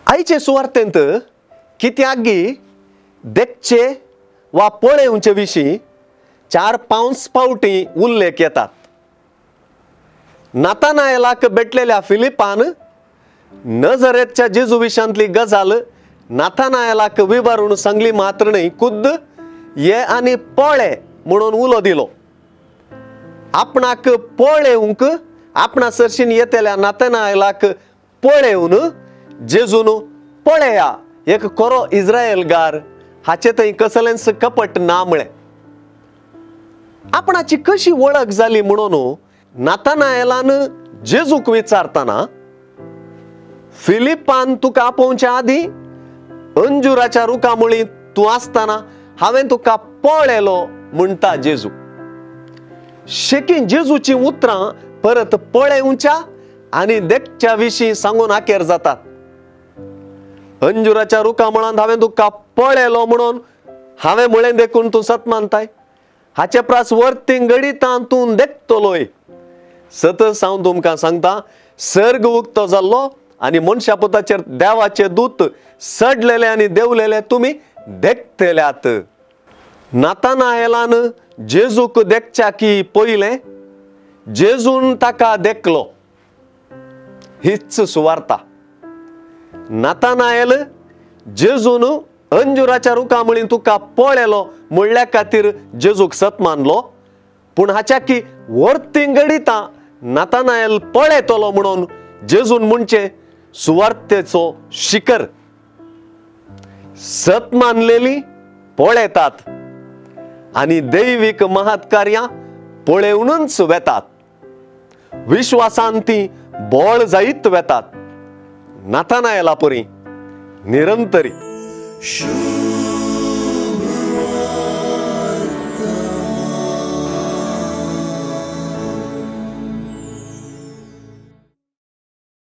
आयचे सुवार्तेंत कित्याक गी देखचे वा पळेवचे विशीं 4-5 फावटी उल्लेख येतात। नातानायलाक भेटलेल्या फिलिपान नजरेतच्या जेजू विशांतली गजाल नातानायलाक विवरून सांगली मात्र न्हय, खुद्द ये आनी पळे म्हणून उलो दिलो। आपणाक पळेवंक आपणा सरशीन येतल्या नातानायलाक पळेवन जेजून पळया एक खरो इस्रायलगार हाचे थंय कसलेंच कपट ना म्हळें। आपणाची कशी वळख जाली म्हणून नातानायलान जेजूक विचारतना फिलिपान तुका आपोवच्या आदीं अंजुराच्या रुखा मुळी तूं आसतना हांवें तुका पळयलो म्हणटा जेजू। शेकीं जेजूचीं उतरां परत पळेवच्या आनी देखच्या विशीं सांगून आखेर जातात। अंजुराच्या रुखा मुळांत हांवें तुका पळयलो म्हणून हांवें म्हळें देखून तूं सत मानताय, हाचे प्रास वर्तीं घडितां तूं देखतलोय। सतच हांव तुमकां सांगता, सर्ग उक्तो जाल्लो आनी मनशा पुताचेर देवाचे दूत सडलेले आनी देवलेले तुमी देखतल्यात। नातानायलान जेजूक देखच्या की पयलें जेजून ताका देखलो, हीच सुवार्ता। नातानायल जेजून अंजुराच्या रुखा मुळीं तुका पळयलो म्हणल्या खातीर जेजूक सत मानलो, पूण हाच्या की वर्तीं घडितां नातानायल पळयतलो म्हणून जेजून म्हणचे सुवार्तेचो शिखर। सत मानलेली पळयतात आनी दैवीक महत्कार्यां पळेवनूच वेतात, विश्वासान ती बळ जायत वेतात। नातानायला परी निरंतरी।